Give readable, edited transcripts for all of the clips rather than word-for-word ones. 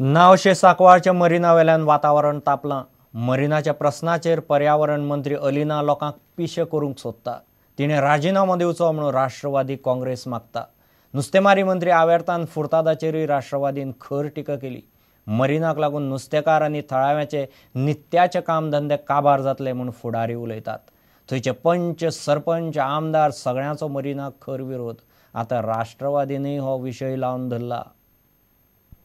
नावशे सांकवाळच्या marina वेल्यान वातावरण तापलां. मरिनाच्या प्रस्नाचेर पर्यावरण मंत्री अलिना लोकांक पिशे करूंक सोदता. तिणें राजिनामो दिवचो म्हणून राष्ट्रवादी काँग्रेस मागता. नुस्तेमारी मंत्री आवेर्तान फुर्तादाचेरूय राष्ट्रवादीन खर टिका केली. मरिनाक लागून नुस्तेकार आनी थळाव्याचे नित्याचे कामधंदे काबार जातले म्हूण फुडारी उलयतात. थंयचे पंच, सरपंच, आमदार सगळ्यांचो मरिनाक खर विरोध. आतां राष्ट्रवादीनूय हो विशय लावन धरला.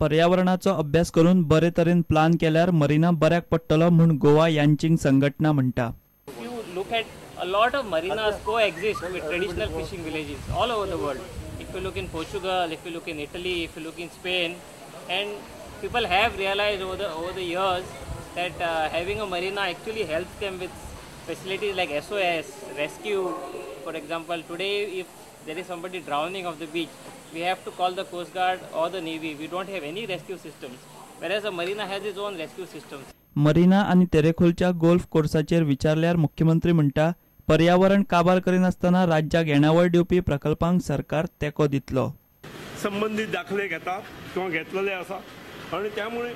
पर्यावरणाचो अभ्यास करून बरे तरेन प्लान केल्यार मरिना बऱ्याक पडटलो म्हूण गोवा यांचिंग संघटना म्हणटा. You look at a lot of marinas coexist with traditional fishing villages all over the world. If you look in Portugal, if you look in Italy, if you look in Spain, and people have realized over the years that having a marina actually helps them with facilities like SOS, rescue. For example, today if there is somebody drowning off the beach, we have to call the Coast Guard or the Navy. We don't have any rescue systems, whereas a marina has its own rescue systems. Marina आनी तेरेखोलच्या golf कोर्साचेर विचारल्यार मुख्यमंत्री म्हणटा, पर्यावरण काबार करिनासतना राज्याक येणावळ दिवपी प्रकल्पांक सरकार तेंको दितलो. संबंधित दाखले घेतात किंवा घेतलेले आसा आणि त्यामुळे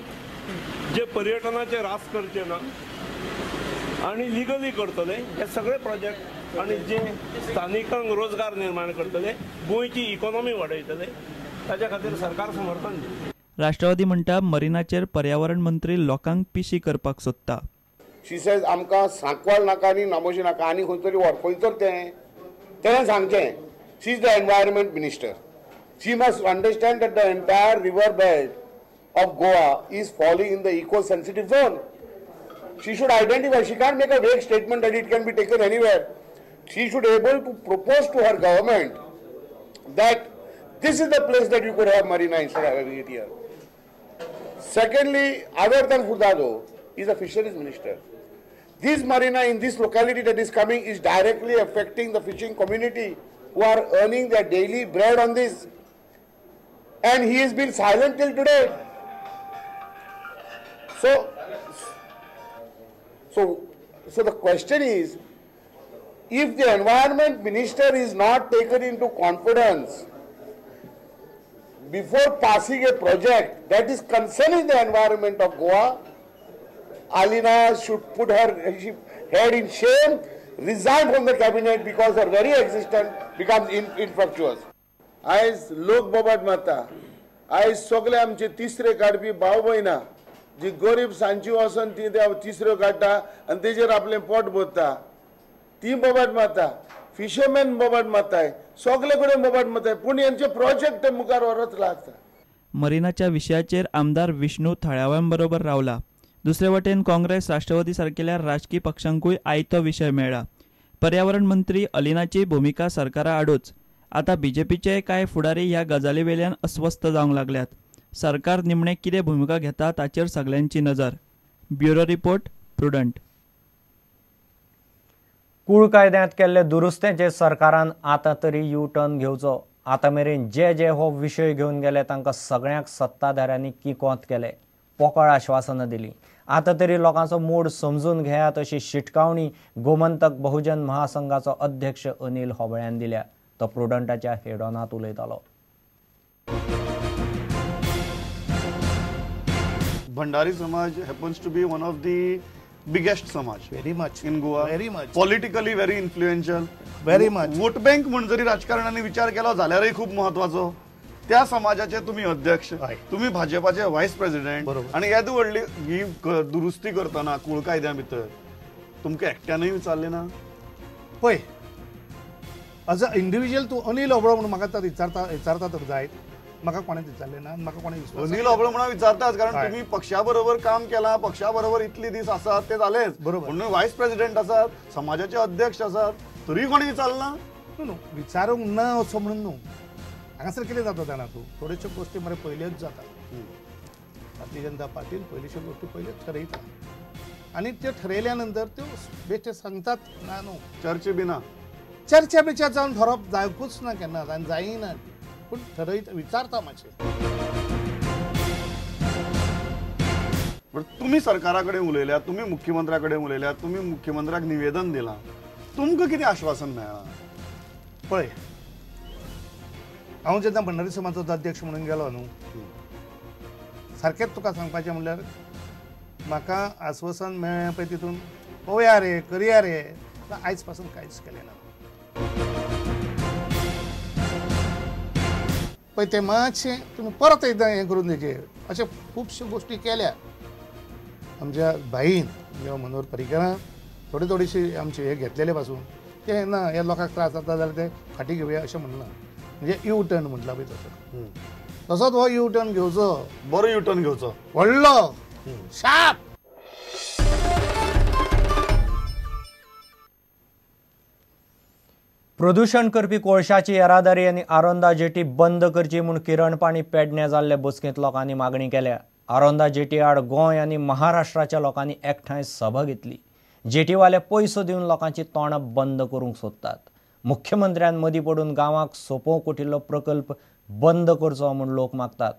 जे पर्यटनाचे रास करचे ना आणि लिगली करतले हे सगळे प्रोजेक्ट आणि जे स्थानिकांक रोजगार निर्माण करतले, गोंयची इकॉनॉमी वाडयतले, ताच्या खातीर सरकार समर्थन दितलें. राष्ट्रवादी म्हणटा मरिनाचेर पर्यावरण मंत्री लोकांक पिशी करपाक सोदता. She says आमकां सांकवाळ नाका आनी नामोशी नाका आनी खंय तरी व्हर, खंय तर तें तेणें सांगचें. She is the environment minister. She must understand that the entire river bed of Goa is falling in the eco sensitive zone. She should identify. She can't make a vague statement that it can be taken anywhere. She should able to propose to her government that this is the place that you could have marina instead of having it here. Secondly, Avertan Furtado is a fisheries minister. This marina in this locality that is coming is directly affecting the fishing community who are earning their daily bread on this. And he has been silent till today. So the question is, if the environment minister is not taken into confidence before passing a project that is concerning the environment of Goa, Alina should put her head in shame, resign from the cabinet because her very existence becomes infructuous. आयज लोक बोबाट मारता, आयज सगळे आमचे तिसरे काडपी भाव भयणां जी गरीब सांजची वचून ती त्या तिसऱ्यो काडटा आनी तेजेर आपलें पोट भरता, ती बोबाट मारता, फिशरमॅन बोबाट मारताय, सगळे कडेन बोबाट मारताय, पूण हेंचे प्रोजेक्ट मुखार व्हरत लागता. मरिनाच्या विशयाचेर आमदार विष्णू थळाव्यांबरोबर रावला. दुसरे वटेन काँग्रेस, राष्ट्रवादी सारकेल्या राजकी पक्षांकूय आयतो विशय मेळ्ळा. पर्यावरण मंत्री अलिनाची भुमिका सरकारा आडूच. आतां बीजेपीचे कांय फुडारी ह्या गजाली वेल्यान अस्वस्थ जावंक लागल्यात. सरकार निमणे कितें भुमिका घेता ताचेर सगल्यांची नजर. Bureau report, Prudent. कूळ कायद्यांत केल्ले दुरुस्तेचेर सरकारान आतां तरी यू टर्न घेवचो. आतां मेरेन जे जे हो विशय घेवन गेले तांकां सगळ्यांक सत्ताधाऱ्यांनी किकोंत केले, पोकळ आश्वासनां दिलीं. आतां तरी लोकांचो मूड समजून घेयात अशी शिटकावणी गोमंतक बहुजन महासंघाचो अध्यक्ष अनिल होबळ्यान दिल्या. तो प्रुडंटाच्या हेडॉनांत उलयतालो. Bhandari Samaj happens to be one of the biggest Samaj. Very much. In Goa. Very much. Politically very influential. Very much. Vote bank म्हूण जरी राजकारणाने विचार केलो जाल्यारय खूब महत्वाचो. त्या समाजाचे तुम्ही अध्यक्ष, तुम्ही भाजपाचे व्हायस प्रेसिडेंट, आनी येदी व्हडली ही दुरुस्ती करतना कूळ कायद्या भितर तुमकां एकट्यानूय विचारलें ना? पळय, एज अ इंडिव्हिज्युअल तूं अनिल होबळो म्हणून म्हाका तर विचारता तर जायत, म्हाका कोणेच विचारलें ना, म्हाका कोणें विश्वास. अनिल होबळो म्हणून विचारताच, कारण तुम्ही पक्षा बरोबर काम केलां, पक्षा बरोबर इतले दीस आसात ते जालेच, बरोबर. म्हणून व्हायस प्रेसिडेंट आसात, समाजाचे अध्यक्ष आसात, तरी कोणी विचारलें ना? न्हू, विचारूंक ना असो म्हणून न्हू. हांगासर कितें जाता जाणा तूं, थोड्योश्यो गोश्टी मरे पयल्योच जाता. भारतीय जनता पार्टीन पयलीच्यो गोश्टी पयल्योच ठरयता आनी त्यो ठरयल्या नंतर त्यो बेश्टे सांगतात ना न्हू. चर्चे बी ना, चर्चा बिचार जावन ठरोवप जावकूच ना केन्ना आनी जायना, पूण ठरयता, विचारता मातशें. तुमी सरकारा कडेन उलयल्या, तुमी मुख्यमंत्र्या कडेन उलयल्या, तुमी मुख्यमंत्र्याक निवेदन दिलां, तुमकां कितें आश्वासन मेळ्ळां? पळय, हांव जेन्ना भंडारी समाजाचो अध्यक्ष म्हणून गेलो न्हू, सारकेंच तुका सांगपाचें म्हणल्यार म्हाका आस्वासन मेळ्ळें पळय तितून पळोवया रे करया रे, आयज पासून कांयच केलें ना. पळय तें मातशें तुमी परत एकदां हें करून दिवचें, अशें खुबश्यो गोश्टी केल्या आमच्या भाईन किंवा मनोहर पर्रीकरान. थोडी थोडीशी आमची हे घेतलेले पासून ते ना हे लोकांक त्रास जाता जाल्यार ते फाटीं घेवया अशें म्हणना, म्हणजे यू टर्न म्हटला पळय तसो तसोच हो यू टर्न घेवचो, बरो यू टर्न घेवचो, व्हडलो शार्प. प्रदूषण करपी कोळशाची येरादारी आनी आरोंदा जेटी बंद करची म्हूण किरणपाणी पेडणे जाल्ले बसकेंत लोकांनी मागणी केल्या. आरोंदा जेटी आड गोंय आनी महाराष्ट्राच्या लोकांनी एकठांय सभा घेतली. जेटीवाले पयसो दिवन लोकांची तोंडां बंद करूंक सोदतात. मुख्यमंत्र्यान मदीं पडून गांवाक सोंपोवंक उठिल्लो प्रकल्प बंद करचो म्हूण लोक मागतात.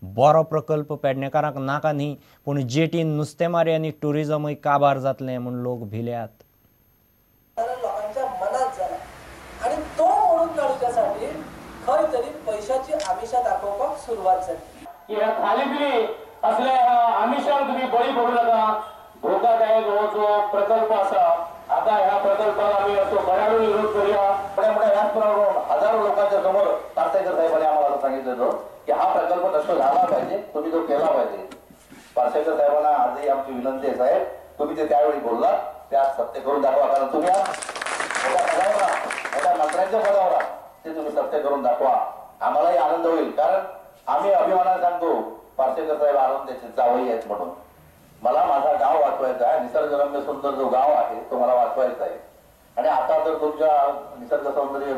बरो प्रकल्प पेडणेकारांक नाका न्ही, पूण जेटीन नुस्तेमारी आनी ट्युरिजमूय काबार जातलें म्हूण लोक भिल्यात. लोकांच्या मनात जाला आनी तो मोडून काडच्यासाठी खंय तरी पैशाची आमिषा दाखोवपाक सुरवात जाली. ह्या थालीपिली असल्या आमिषांक तुमी बळी पडूं नाका. धोकादायक हो जो प्रकल्प आसा, आता ह्या प्रकल्पाक आमी असो कडाडून विरोध करूया. मोठ्या ह्याच प्रमाणात हजारो लोकांच्या समोर पार्सेकर साहेबांनी आम्हाला सांगितलं होतं की हा प्रकल्प नष्ट झाला पाहिजे, तुम्ही तो केला पाहिजे. पार्सेकर साहेबांना आजही आमची विनंती आहे, साहेब तुम्ही ते त्यावेळी बोललात ते आज सत्य करून दाखवा, कारण तुम्ही आज मोठ्या पदावर आहात, मोठ्या मंत्र्यांच्या पदावर आहात, ते तुम्ही सत्य करून दाखवा. आम्हालाही आनंद होईल, कारण आम्ही अभिमानाने सांगतो पार्सेकर साहेब आनंदाचे जावई आहेत म्हणून. मला माझा गाव वाचवायचा आहे, निसर्गरम्य सुंदर जो गाव आहे तो मला वाचवायचा आहे. आणि आता तर तुमच्या निसर्ग सौंदर्य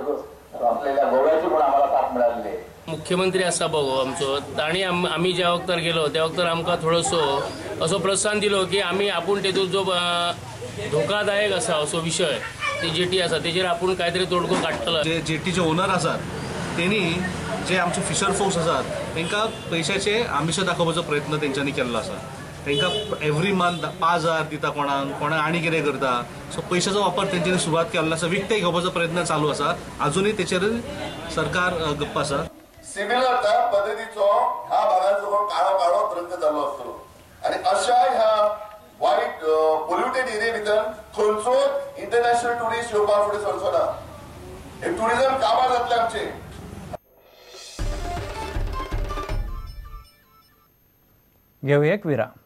असलेल्या गोव्याची पण आम्हाला साथ मिळालेली आहे. मुख्यमंत्री आसा बघो आमचो, ताणी आमी ज्या वखतार गेलो त्या वखतार आमकां थोडोसो असो प्रोत्साहन दिलो की आमी आपूण तेतून जो धोकादायक आसा असो विशय ती जेटी आसा तेजेर आपूण कांय तरी तोडगो काडटलो. जे जेटीचे ओनर आसात तेणी जे आमचे फिशर फोक्स आसात तांकां पयशाचे आमिश दाखोवपाचो प्रयत्न तेंच्यांनी केल्लो आसा. तांकां एवरी मंथ 5,000 दिता कोणाक, कोणाक आनी कितें करता. सो पयशाचो वापर तेंच्यांनी सुरवात केल्लो आसा, विकते घेवपाचो प्रयत्न चालू आसा. अजुनूय तेचेर सरकार गप्प आसा. सिमिलर त्या पद्दतीचो ह्या भागाचो काळो काळो रंग जाल्लो आसतलो आनी अशा ह्या वायट पोल्युटेड एरिये भितर खंयचोच इंटरनॅशनल ट्युरिस्ट येवपाक फुडें सरचो ना. हे ट्युरिजम काबार जातलें आमचें. घेवया एक विराम.